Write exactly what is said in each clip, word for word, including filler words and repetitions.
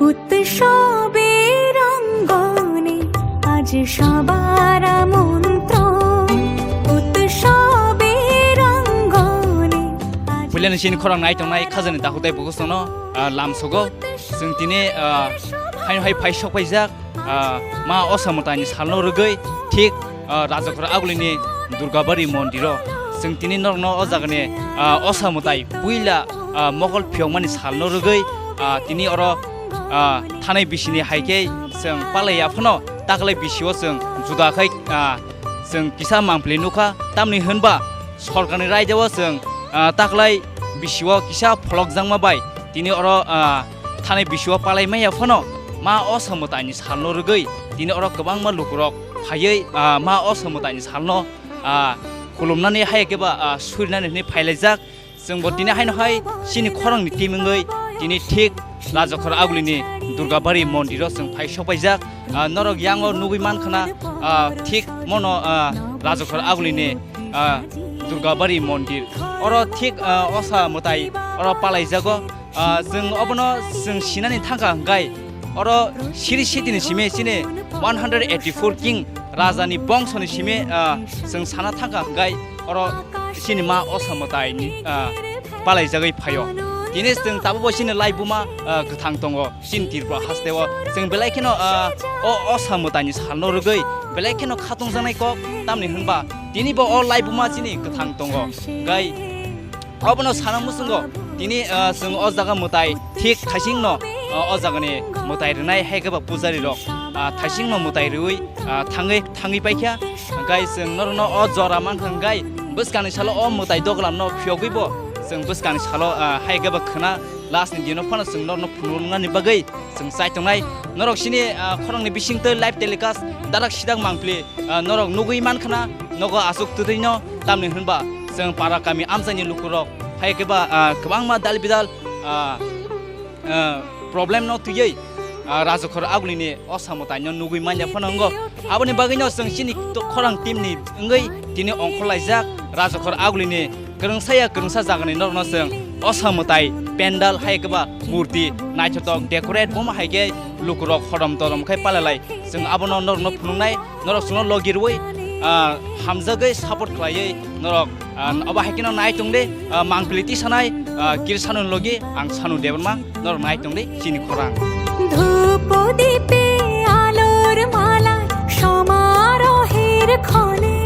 উৎসবের অঙ্গনে আজ সবার আমন্ত্রণ। উৎসবের অঙ্গনে আজ Puilani chini khorang nai tongnai khajani dakhuk tei bukusono, ah, lamsogo. Chwng tini, ah, haino hai phai sok paijak, ah, ma Osa Mwtaini salno rwgwi thik, ah, Rajakhor Agulini Durgabari mondiro. Chwng tini norokno o jagani, ah, Osa Mwtai puila, ah, mokol phiyokmani salno rwgwi, ah, tini oro, ah, thanai bisini hai khe chwng palaiya phano taklai bisio chwng juda khai, ah, chwng kisa mangpili nukha, tamni hwnba sorkarni raidao chwng, ah, taklai bisio kisa pholokjakma bai tini oro, ah, thanai bisio palai manya phano ma Osa Mwtaini salno rwgwi tini oro kwbangma lukurok phaiwi, ah, ma Osa Mwtaini salno, ah, khulumnani hai khe ba, ah, surinani hwnwi phailaijak. Chwngbo tini haino hai chini khorangni team wngwi tini thik Rajakhor Agulini Durgabari mondiro chwng phai sokpaijak. Ah, norok yango nugwi mankha na, ah, thik mono, ah, Rajakhor Agulini, ah, Durgabari mondir. Oro thik, ah, Osa Mwtai oro palaijago. Ah, chwng obono chwng sinani thangkha hwnkhe oro siri sitini simi chini one hundred eighty-four king rajani bongsoni simi, ah, chwng sana thangkha hwnkhe oro chini ma Osa Mwtaini, ah, palaijagwi phaio. Tini chwng tabukbo chini laibuma, ah, kwthang tongo chini Tripura hasteo. Chwng belai kheno, ah, o Osa Mwtaini salno rwgwi belai kheno khatungjaknai kok, tamni hwnba tinibo o laibuma chini kwthang tongo. Gai obono sana muchungo tini, ah, chwng o jaga mwtai thik thaisingno, ah, o jagani mwtai rwnai hai khe ba pujari rok, ah, thaisingno mwtai rwui, ah, thangwi, thangwi paikha. Hwnkhe chwng norokno o jora mankha hwnkhe bwskangni salo o mwtai doglamno phiyogwibo chwng bwskangni salo, ah, hai khe ba khwna lastni dino phano chwng norokno phunuknani bagwi chwng chai tongnai. Norok chini, ah, khorangni bisingtwi live telecast darak sidak mangpili, ah, norok nugwi mankha na nogo aswk twtwino, tamni hwnba chwng para kami amchaini lukurok hai khe ba, ah, kwbangma dal bidal, ah, ah, problem no twiwi, ah, Rajakhor Agulini Osa Mwtaino nugwi manya phano wngo. Aboni bagwino chwng chini to-, khorang team ni wngwi tini ongkhorlaijak Rajakhor Agulini kwrwngsaya kwrwngsa jagani norokno chwng Osa Mwtai pandal hai khe ba murti naithotok decorate boma hai khe lukurok hodom todom khai palalai. Chwng abono norokno phunuknai, norok chwngno logi rwui, ah, hamjagwi support khlaiwi norok, ah, obo hai kheno nai tong de, ah, mangpili tisanai, ah, kir sanu logi ang Sanu Debbarma norok nai tong de chini khorang. ধূপ দীপে আলোর মালা সমারোহের ক্ষণে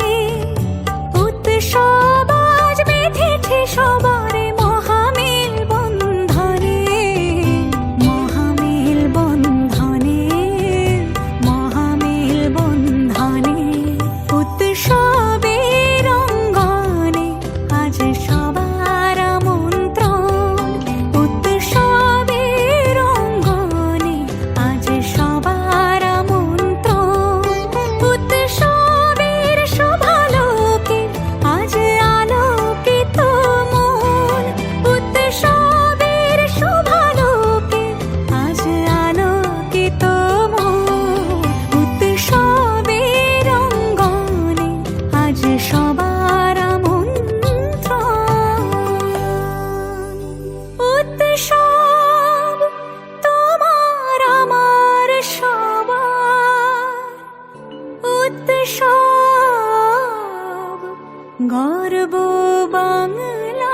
উৎসব আজ মেতেছে সবার মহামেল বন্ধনে, মহামেল বন্ধনে, মহামেল বন্ধনে। উৎসবের অঙ্গনে আজ সবার আমন্ত্রণ, উৎসবের অঙ্গনে আজ সবার আমন্ত্রণ। উৎসবের শোভালোকে আজ আলোকিত মন, উৎসবের শোভালোকে আজ আলোকিত মন, উৎসবের অঙ্গনে আজ সবার আমন্ত্রণ। উৎসব তোমার আমার সবার উৎসব, গর্ব বাংলার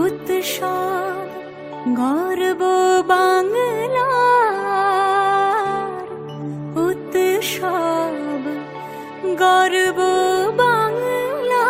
উৎসব, গর্ব বাংলার উৎসব, গর্ব Bangla.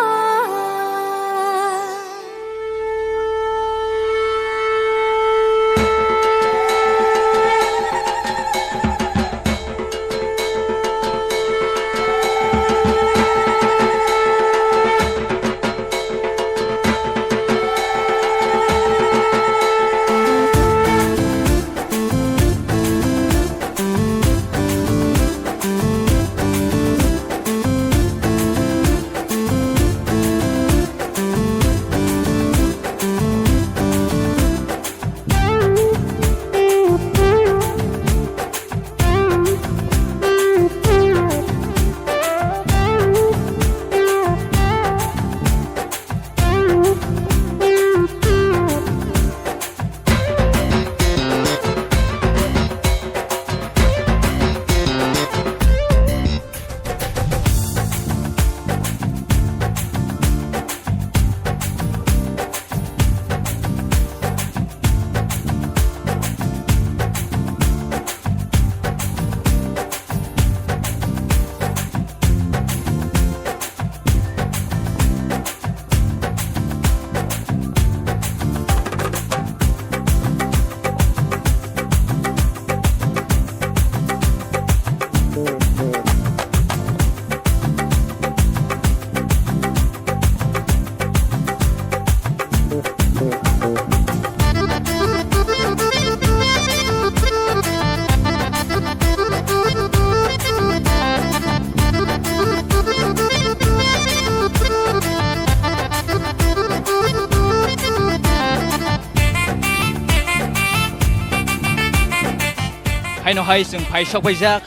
Eno hai chwng phai sok paijak,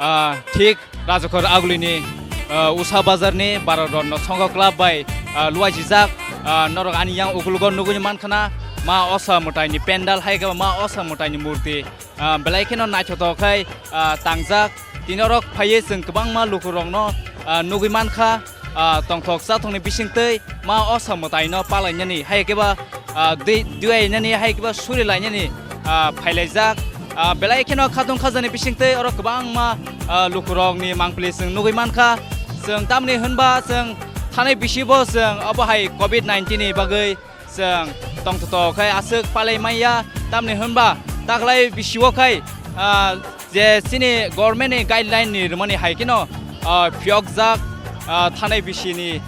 ah, thik Rajakhor Agulini, ah, Usha Bazarni Bharat Ratna Sangha Club bai, ah, luaijijak, ah, norok ani yang ukulugo nugui mankhana, ma Osa Mwtaini pandal hai khe ma Osa Mwtaini murti, ah, belai kheno naithotok khai, ah, tangjak. Tini orok phaiwi chwng kwbangma lukurokno, ah, nugui mankha, ah, tongthok chathokni bisingtwi ma Osa Mwtaino palainani hai khe ba, ah, dui-, duainani hai khe ba surilainani, ah, phailaijak. Ah, belai kheno khatung khajani bisingtwi oro kwbangma, ah, lukurokni mangpili chwng nugui mankha. Chwng tamni hwnba chwng thanai bisibo chwng obo hai covid nineteen ni bagwi chwng tongthotok khai aswk palai manya, tamni hwnba taklai bisio khai, ah, je chini government ni guideline ni rwmani hai kheno, ah, phiyokjak, ah, thanai bisini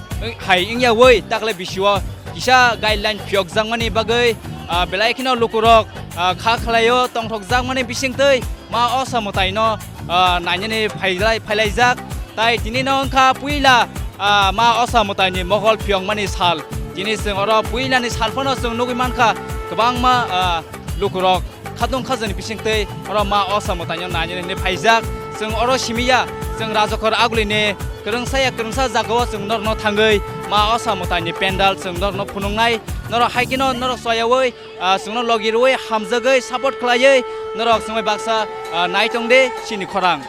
hai wngyawi taklai bisio kisa guideline phiyokjakmani bagwi, ah, belai kheno lukurok, ah, kha khlaio tongthokjakmani bisingtwi ma Osa Mwtaino, ah, nainani phailai-, phailaijak. Tai tini no wngkha puila, ah, ma Osa Mwtaini mokol phiyokmani sal. Tini chwng oro puilani sal phano chwng nugui mankha kwbangma, ah, lukurok khatung khajani bisingtwi oro ma Osa Mwtaino nainani hinwi phaijak. Chwng oro simiya, chwng Rajakhor Agulini kwrwngsa ya kwrwngsa jagao chwng norokno thangwi ma Osa Mwtaini pandal chwng norokno phunuknai. Norok hai kheno norok choyawi, ah, chwngno logi rwui hamjagwi support khlaiwi norok chwngbai baksa, ah, nai tong di chini khorang.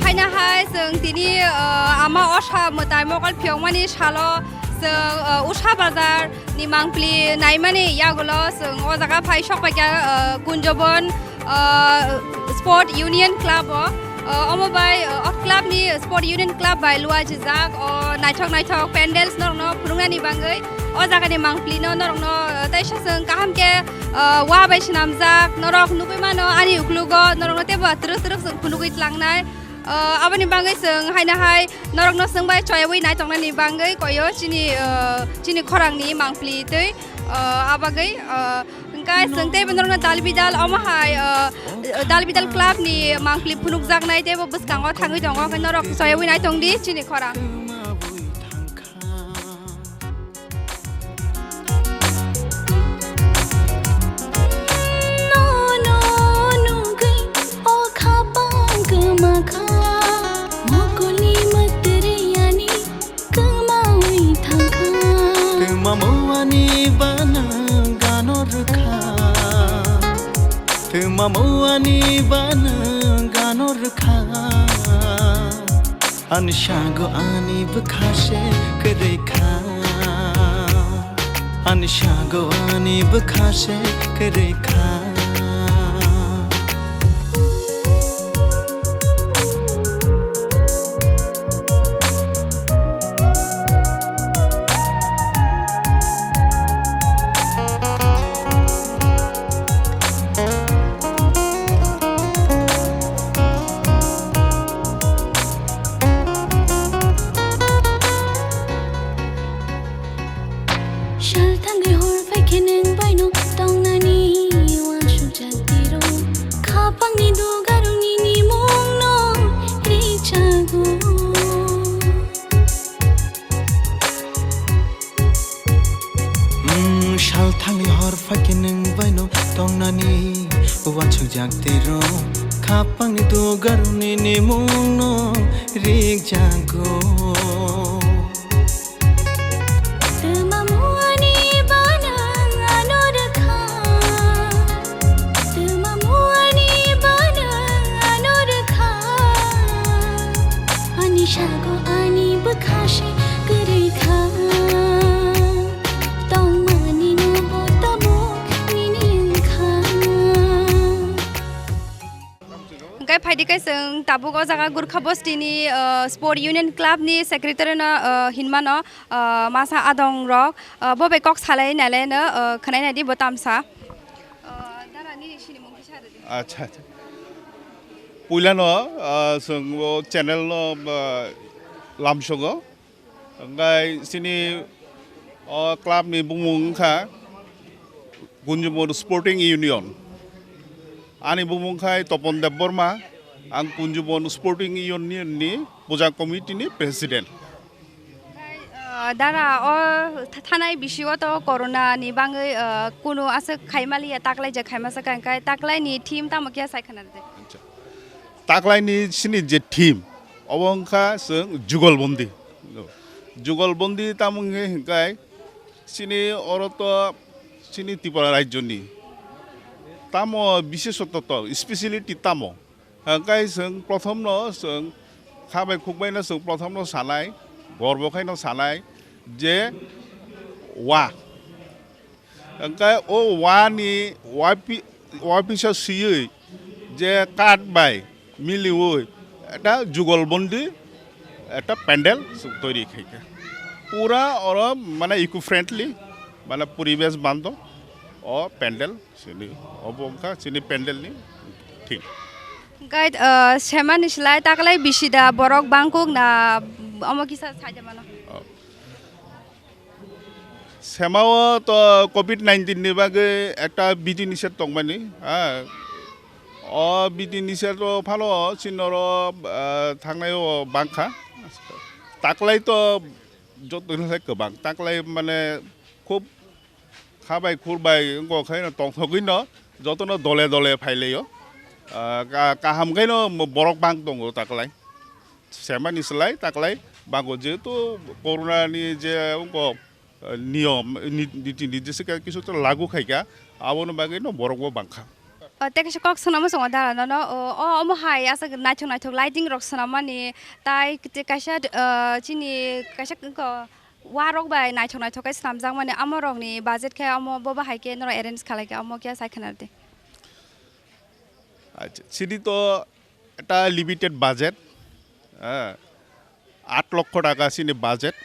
Haina hai chwng tini, uh, ama Osa Mwtai mokol phiyokmani salo chwng, uh, Usha Bazar ni mangpili naimani yagulo chwng o jaga phai sok paikha, uh, Kunjobon, uh, Sport Union Club o. Uh, omo bai, uh, o club ni Sport Union Club bai luaijijak o naithok naithok pandals norokno phunuknani bagwi o jaga ni mangpili no norokno, uh, teisa chwng kaham khe, uh, wa bai swnamjak, norok nugui mano ani uklugo, norokno teibo twrwk twrwk chwng phunugui tlangnai. Uh, aboni bagwi chwng haino hai norokno chwngbai choyawi nai tongnani bagwi koyo chini, uh, chini khorangni mangpili twi, uh, abagwi, uh, hwnkhe chwng teibo norokno dalbidal omo hai, uh, dalbidal club ni mangpili phunukjaknai teibo bwskango thangwi tongo, hwnkhe norok choyawi nai tongdi chini khorang. Muani banang ano rwkha, ani sago ani bwkha se kwrwi kha, ani sago ani bwkha se kwrwi kha. Sal thangwi hor phai khe nwng baino tongnani uansukjak tiro. Khapangni dugarokni nimungno richago. Mm, sal thangwi hor phai khe nwng baino tongnani uansukjak tiro. Khapangni dugarokni nimungno rikjago. Twma muani banang ano rwkha. Twma muani banang ano rwkha. Ani sago ani bwkha se kwrwi kha. Tongmani no bo tabuk nini wngkha. Hwnkhe phaidi khe chwng tabuk o jaga Gurkha Bosti ni, uh, Sport Union Club ni secretary no, uh, hinmano, uh, masa adong rok, uh, bo bai kok salai nai le no, uh, khwnai nai di bo tamsa. Uh, dara nini sinimung kisa rwdi. Acha, acha. Puila no, uh, chwng o channel no, uh, lamsongo. Hwnkhe chini o club ni bumung wngkha Kunjubon Sporting Union. Ani bumung khai Topon Debbarma, ang Kunjubon Sporting Union ni puja committee ni president. Khai, ah, dara o tha-, thanai bisio to corona ni bangwi, ah, kunu aswk khaimaliya, taklai je khaimasa kha, hwnkhe taklai ni theme tamo khe sai khna rwdi? Acha. Taklai ni chini je theme, obo wngkha chwng Jugalbondi. Jugalbondi tamo wngkhe hwnkhe chini oro to chini Tripura rajyo ni tamo biseshoto to speciality tamo? Hwnkhe chwng prothom no chwng kha bai khuk bai no chwng prothom no sanai, gorbo khai no sanai je wa. Hwnkhe o wani wapi-, wapisa swiwi je kath bai miliwi ekta Jugalbondi ekta pandal chwng toiri khaikha. Pura oro mane eco friendly, mane poribesh bando o pandal chini, obo wngkha chini pandal ni theme. Guide, uh, semani slai taklai bisida borok bangkuk na omo kisa saida mano? Oh. Semao to covid nineteen ni bagwi ekta bidi nised tongmani, ha. O bidi nised o phano chini oro, ah, thangnai o bangkha. Taklai to joto ni sai kwbang. Taklai mane khub kha bai khur bai wngkha khe no tongthogwi no joto no dole dole phailaio. Ah, ka-, kaham khe no borok bang tongo taklai. Semani slai taklai bango, jehetu corona ni je wngkha, eh, niyom, ni-, niti nirdesh kisa kisu to lagu khaikha, aboni bagwi no borok bo bangkha. O, tei kaisa kok swnamo chwng o dara nono, o, o, omo hai aswk naithok naithok lighting rok swnammani, tai tei kaisa, eh, chini kaisa wngkha wa rok bai naithok naithok khe swnamjakmani, amo rokni budget khe omo bo bahai khe norok arrange khalai kha, omo khe sai khna rwdi. Acha, chini to ekta limited budget, eh, aat lokho taka chini budget.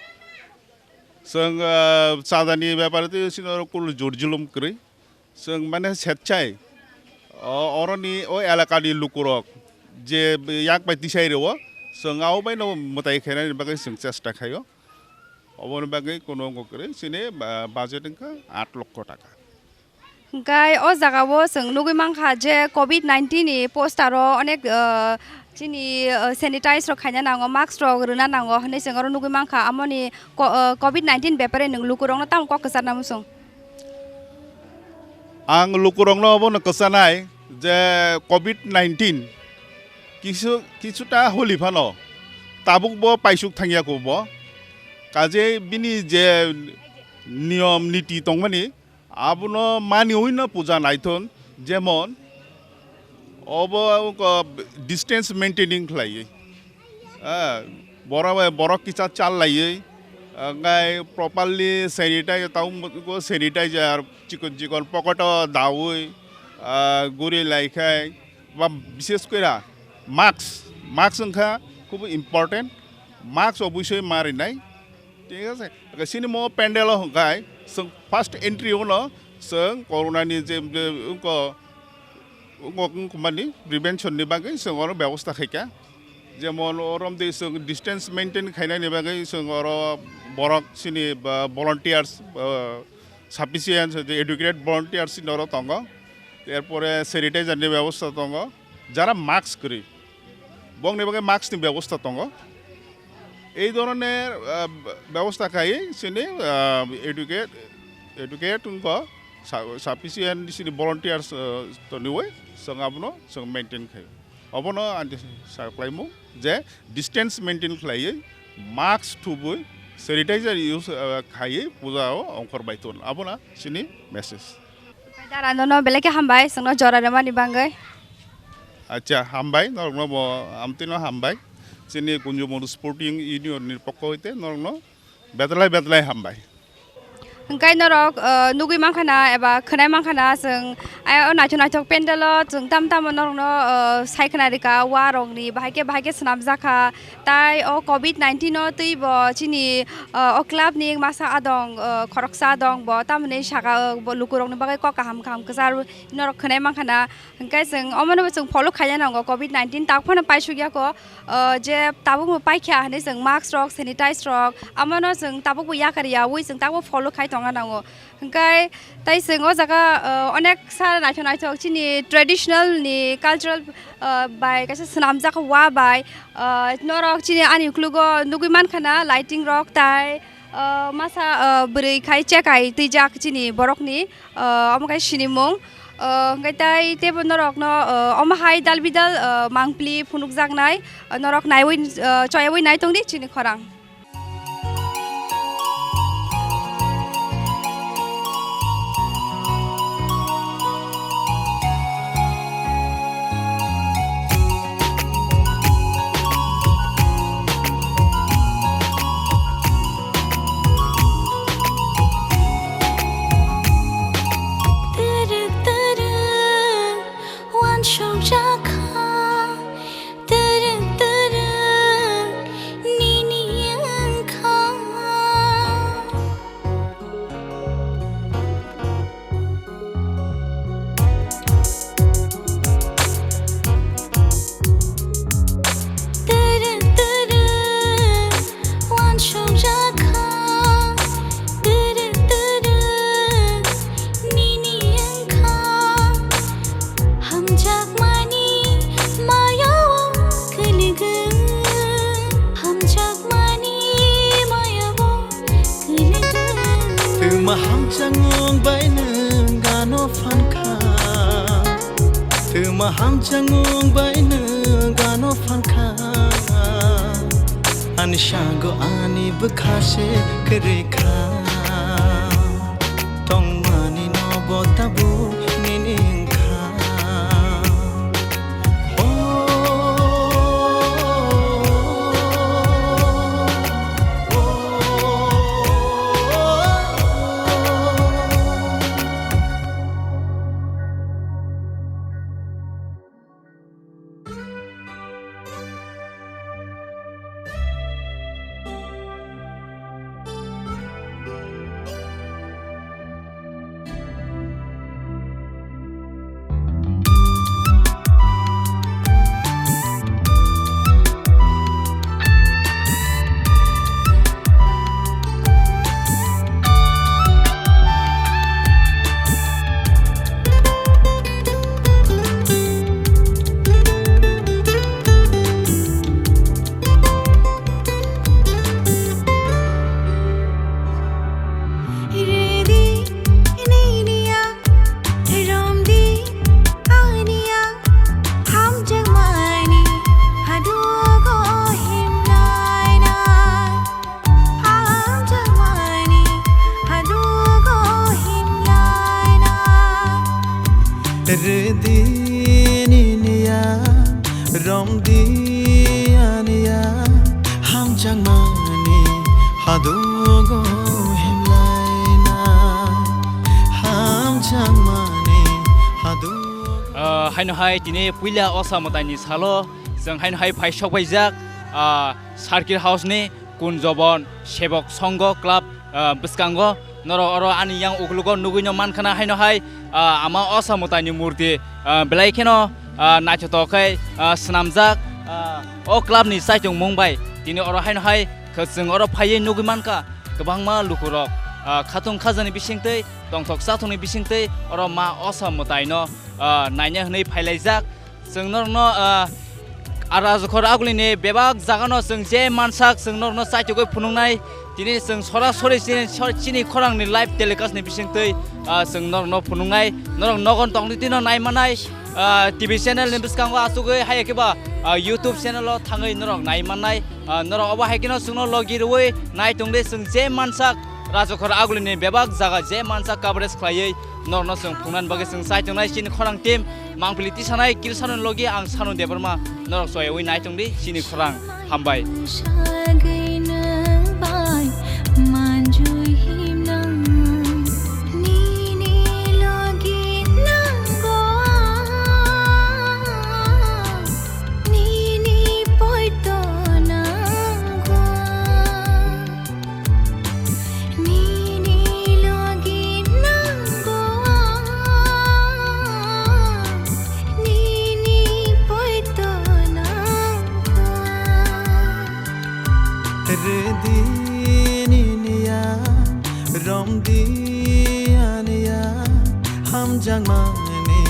Chwng, eh, chajani bepar twi chini oro kunu jor julum kwrwi. Chwng mane setsai, o, oroni o elakani lukurok je yak bai tisai rwo, chwng abo bai no mwtai khainani bagwi chwng chesta khaio. Oboni bagwi kunu wngkha kwrwi chini, ah, budget wngkha aat lokho taka. Hwnkhe o jagao chwng nugwi mankha je covid nineteen ni poster o onek, ah, chini, ah, sanitize rok khaina nango, mask rok rwna nango hwnwi chwng oro nugwi mankha. Amoni ko-, ah, covid nineteen bepare nwng lukurokno tamo kok kwcharna muchung? Ang lukurokno obono kwchanai je covid nineteen kisu, kisuta holi phano tabuk bo paisuk thangya kho bo. Kajei bini je niyom niti tongmani abono maniwi no puja naithon, jemon Obo wngkha distance maintaining khlaiwi. Ah, borok bai borok kisa chal laiwi, ah, ngai properly sanitize, tamo sanitizer chikon chikon pocket o dawi, ah, guri laikhai, ba bishes kora mask, mask wngkha khub important, mask obosoi ma rinai, thik ase? Chini mo pandal o hwnkhai chwng first entry o no chwng corona ni je, je wngkha, wngkha, wngkha mani prevention ni bagwi chwng oro bebosta khaikha. Jemon, orom de chwng distance maintain khainani bagwi chwng oro borok chini ba volunteers, ba sufficient, educated volunteers chini oro tongo. Erpore sanitizer ni bebosta tongo. Jara mask kwrwi, bongni bagwi mask ni bebosta tongo. Ei dhoroner, ah, bebosta khai chini, ah, educate, educate wngkha, sa-, sufficient chini volunteers, ah, toniwi chwng abono chwng maintain khai. Obono ani saklaimung je distance maintain khlaiwi, mask thubwi, sanitizer use, ah, khaiwi puja o ongkhor bai ton. Abono chini message. Dara nono belai khe hambai, chwngno jora rwmani bagwi. Acha, hambai, norokno bo amtwino hambai. Chini Kunjumur Sporting Union ni pokho hoite norokno betlai betlai hambai. Hwnkhe norok, uh, nugwi mankha na eba khwnai mankha na chwng, ai, o naithok naithok pandal o chwng tam tamo norokno, uh, sai khna rwkha, wa rokni bahai khe bahai khe swnamjakha. Tai o covid nineteen o twi bo chini, uh, o club ni masa adong, uh, khoroksa adong bo tamoni saka, uh, bo lukurokni bagwi kok kaham kaham kwchar norok khwnai mankha na. Hwnkhe chwng omono bo chwng follow khaina nango, covid nineteen tak phano paisukya kho, uh, je tabukbo paikha hinwi chwng mask rok, sanitize rok, amono chwng tabukbo yakar yaui chwng tabukbo follow khai tongna nango. Hwnkhe tai chwng o jaga, uh, onek sa naithok naithok chini traditional ni cultural, uh, bai kaisa swnamjak wa bai, uh, norok chini ani uklogo nugwi mankha na lighting rok tai, uh, masa, uh, bwrwi khai chekai twijak chini borokni, uh, omo khai sinimung, uh, hwnkhe tai teibo norokno, uh, omo hai dal bidal, uh, mangpli phunukjaknai, uh, norok naiwi, uh, choyawi nai tongdi chini khorang. Tara tara wansuk jakha. Twrwk twrwk nini wngkha. Twrwk twrwk wansuk jakha. Twrwk twrwk nini wngkha. Hamjakmani mayao kwlwgwi, hamjakmani mayao kwlwgwi. Twma hamjakmung bai nwng ano phankha, twma hamjakmung bai nwng ano phankha. Ani sago ani bwkha se kwrwi kha. Tongmani no bo tabuk nini wngkha. Ridi niniya, romdi aniya, hamjakmani hadugo himnaina, hamjakmani hadugo himnaina. Ridi nini Romdi aniya hamjakmani hadugo himlaina, hamjakmani hadugo. Ah, haino hai tini puila osa mwtaini salo chwng haino hai phai sok paijak, ah, Circuit House ni Kunjobon Sebok Songho Club, ah, bwskango norok oro ani yang ukologo nugwi no mankha na haino hai, ah, ama osa mwtaini murti, ah, belai kheno, ah, naithotok khe, ah, swnamjak, ah, o club ni chaitung mung bai tini oro haino hai khe chwng oro phaiwi nugwi mankha kwbangma lukurok, ah, khatung khajani bisingtwi tongthok chathokni bisingtwi oro ma osa mwtaino, ah, naina hwnwi phailaijak. Chwng norokno, ah, ah, Rajakhor agulini bebak jagano chwng je mansak, chwng norokno chaitugwi phunuknai. Tini chwng sorasori chini, sor-, chini khorangni live telecast ni bisingtwi, ah, chwng norokno phunuknai. Norok nogon tongdi tino naimanai, ah, T V channel ni bwskango achugwi hai khe ba, ah, YouTube channel o thangwi norok naimannai. Ah, norok obo hai kheno chwngno logi rwui nai tongdi, chwng je mansak Rajakhor agulini bebak jaga je mansak coverage khlaiwi norokno chwng phunuknani bagwi chwng chai tongnai chini khorang team. Mangpili tisanai Kilsano logi ang Sanu Debbarma, norok soyawi nai tongdi chini khorang. Hambai. Nini poito nango, nini logi nango, nini poito nango. Rwdi nini ya, romdi ani ya, hamjakmani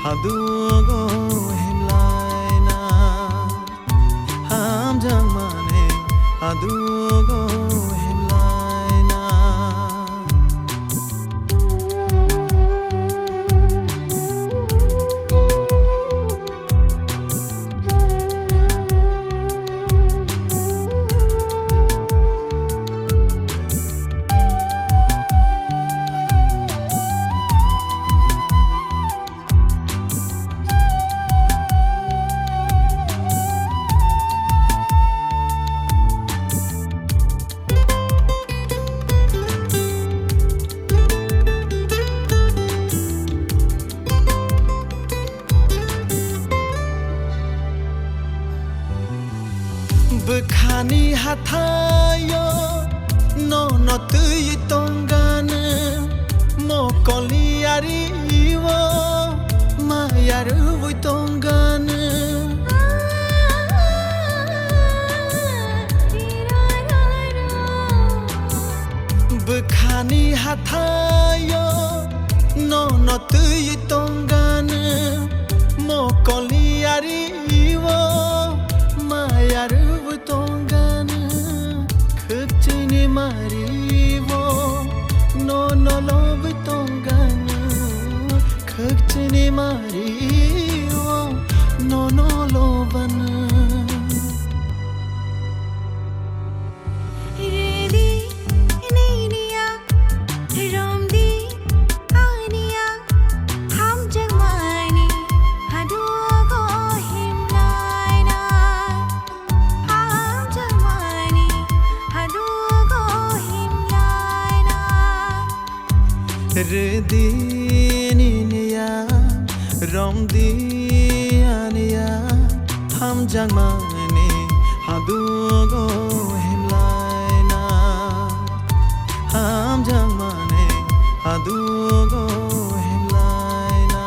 hadugo himlaina, hamjakmani hadugo himlaina. Bwkhani hathaio nono twi tongganw, mokolni yario maya rwui tongganw. Bwkhani hathaio nono twi tongganw, mokolni yario maya rwui tongganw. Khwkchini mario nono lobwi tongganw, khwkchini mario nono lobanw. Rwdi nini ya, romdi ani ya, hamjakmani hadugo himlaina, hamjakmani hadugo himlaina. Rwdi nini ya, romdi ani ya, hamjakmani hadugo himlaina, hamjakmani hadugo himlaina.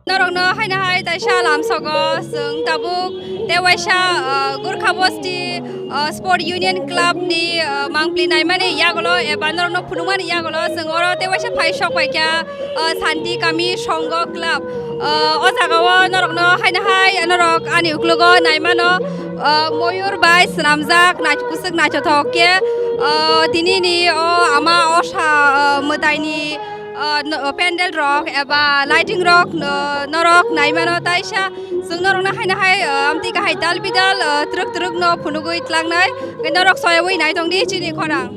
Norokno haino hai taisa lamsogo chwng tabuk tei waisa, ah, Gurkha Bosti, ah, Sport Union Club ni, ah, mangpli naimani yagulo eba norokno phunukmani yagulo chwng oro tei waisa phai sok paikha, ah, Santi Kami Songho Club. O jaga o norok no haino hai norok ani uklogo naimano, o, moyur bai swnamjak nai-, kwchwk naithothok khe, o, tini ni o ama osa, o, mwtai ni, o, no-, o, pendel rok eba lighting rok no-, norok naimano taisa chwng norok no haino hai, o, amtwi kahai tal bidal, o, twrwk twrwk no phunugwi tlangnai, norok soyawi naitongdi chini khorang.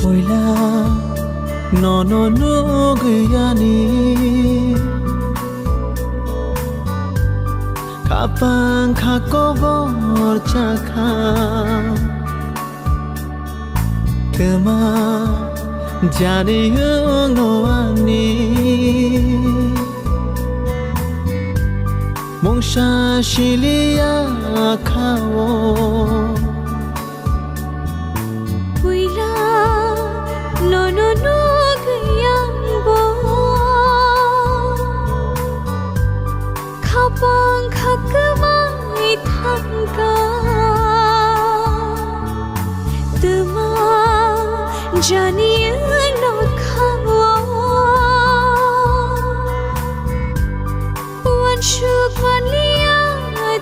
Poila nono nugwi ani khapang kha kobor chakha. Twma jani wngno ani mungsa siliya kha-o. Puila nono nugwi ang bo khapang kha kwmai thangkha. Twma jani wngno kha-o. Uansuk manliya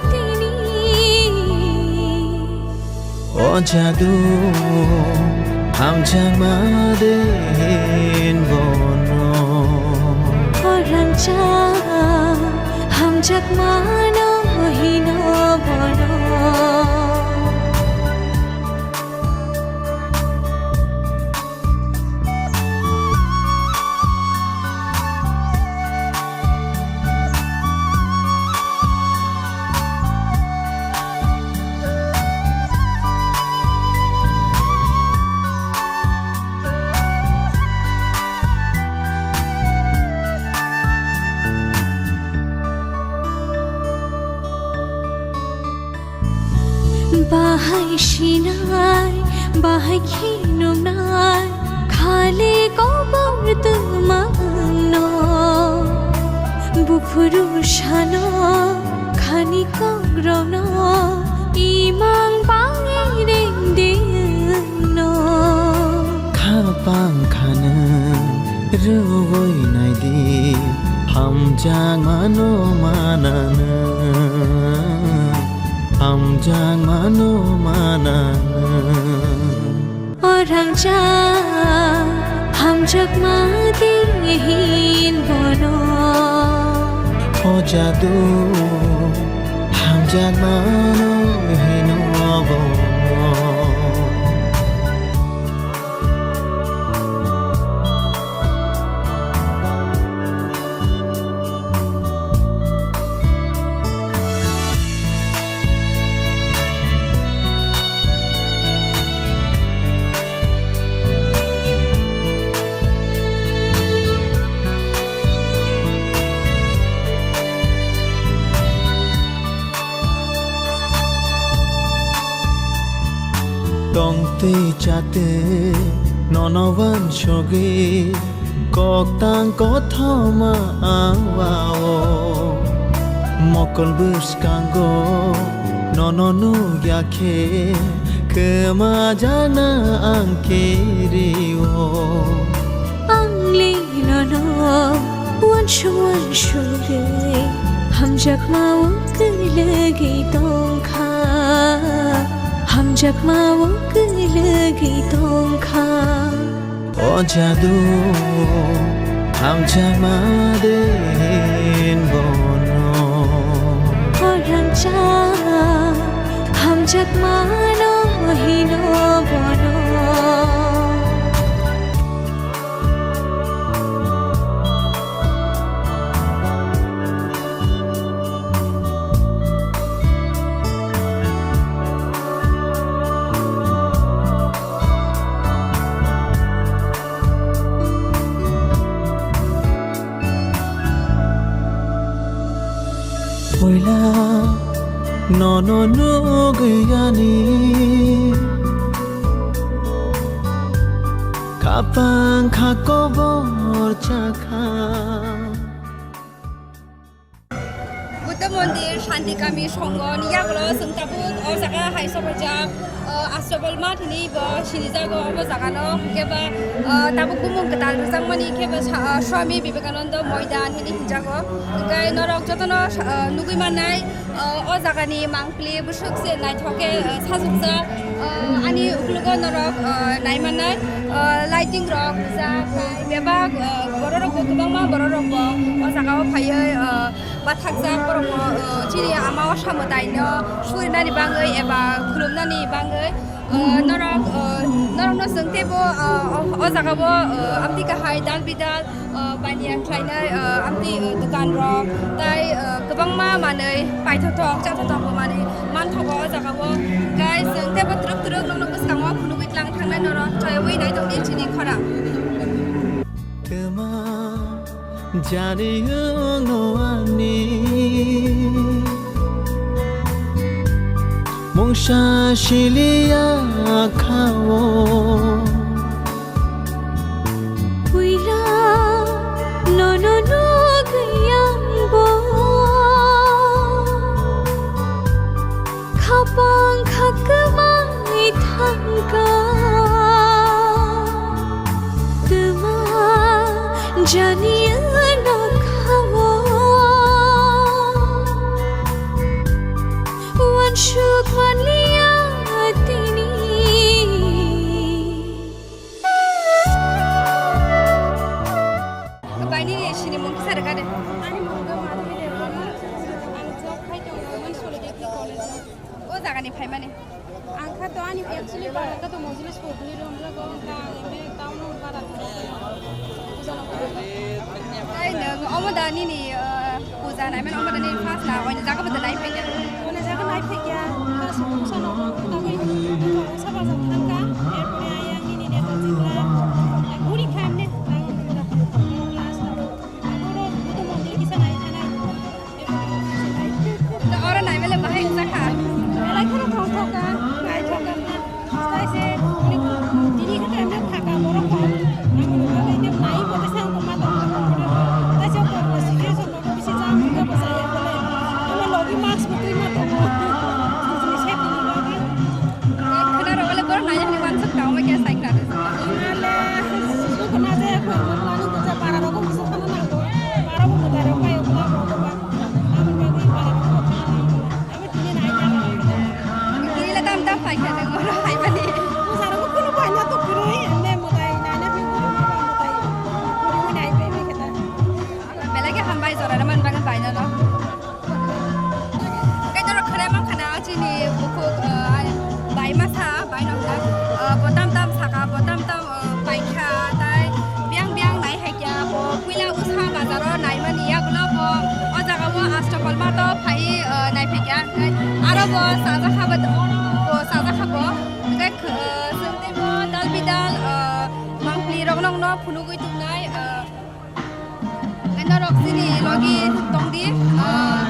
tini. O jadu, hamjakma de hin bono. O rangchak, hamjakma no hino bono. Bahai sinai, bahai khe nungnai, khali kobor twmangno. Buphuru sano, khani kokrokno, imang bangwi rengdi wngno. Khapang khanw rwui naidi, hamjakmano mananw, hamjakmano mananw. O rangchak, hamjakma de hin bono. O jadu, hamjakmano hino bono. Tongtwi chatwi nono uansugwi, koktang kothoma ang wao. Mokol bwskango nono nukya khe, kwmajakna ang kirio. Ang le nono uansuk uansugwi, hamjakma o kwlwgwi tongkha, hamjakma o kwlwgwi tongkha. O jadu, hamjakma de hin bono. O rangchak, hamjakmano hino bono. Puila nono nugwi ani. Apang kha kobor chakha. Buddha Mondir Shanti Kami Songho ni yagulo chwng tabuk o jaga hai sobaijak, o, Astabal Math hwnwi bo sinijago obo jagano, hwnkhe ba, o, tabuk bumung kwtal rwjakmani khe ba sa-, o, Swami Vivekananda Moidan hwnwi hwnjago. Hwnkhe norok jotono sa-, o, nugwi mannai, o, o jagani mang Pli bwswk se naithok khe, uh, sajwkjak, uh, ani uklogo norok, uh, nai mannai, uh, lighting rok rijak, tai bebak, uh, borok rok bo kwbangma borok rok bo o jaga o phaiwi, uh, bathakjak borok bo, uh, chini ama o samwtai no surinani bagwi eba khulumnani bagwi, uh, norok, uh, norok no chwng teibo, uh, o, o jaga o, uh, amtwi kahai dal bidal, uh, baniya khlainai, uh, amtwi, uh, dukan rok tai, uh, kwbangma manwi paithothok chathothok bo manwi manthogo o jaga o. Guys, chwng teibo twrwk twrwk nokno bwskango phunugwi tlang thangnai norok choyawi nai tongdi chini khorang. Twma jani wngno ani mungsa siliya kha o. Puila nono nugwi ang bo khapang kha kwmai thangkha. Twma jani wngno kha o. Wansuk manliya tini. Bai, nini sinimung kisa rwkha de. Ani mung khe Madhuri Debbarma. Ang job khai tongo Women Solidarity College o. O jagani phaimani? Ang kha to ani actually para kha to Mojila Sopni room jago, ang kha ang eme town o bara tongo. Puja no kha. Tai nwng omo da nini, uh, puja nai mani omo da nini first na oini jaga bwtwi nai phaikha? Oini jaga nai phaikha, first puja no tagwi tongo saba jak thangkha, erpore ayang nini neta chitra, guri kha emne, ang class no. Agoro Buddha mondir kisa nai thanai. Oro naimele bahai wngjakha. Belai kheno tongthokha, naithokha. Kaise tini khe emne thaka borok kok. Nang nukha tei nai bo tesa wngkha ma tongthokha. Kaise kok bo situation rok bisi jam wngkha bwsai ya kole. Amo logi mask bo twi ma tongo. Sini safety ni bagwi. Khwna rok le borok naina hwnwi wansuk tong ma khe sai khna rwjak. Nale sukuna je khormo khwlani kisa para rok kisa khana nango. Para bo mwtai rok pai khwna rok ba. Aboni bagwi para rok khana nango. Abo tini nai ta. Tini le tam tam pai kha de mo hai mani. Puja rok khunu pai na to kwrwi ande mwtai naina hwnwi khormo ba mwtai. Khormo nai pai pai khe ta. Belai khe hambai jora rwmani bagwi bainano. Kaitorok khwnai mankha na chini bukhuk, uh, bai masa, bai nokna, uh, bo tam tam saka, bo tam tam, uh, paikha, tai biang biang nai haikya, bo puila usa bazaro naimani yagulo bo o jaga o Astabal Math o phai, uh, nai phaikya, tai aro bo sajak habo, bo sajak habo, tai, uh, chwng tei bo dal bidal, uh, mangpli rok nokno phunugwi tongnai, uh, Norok chini logi tongdi, ah,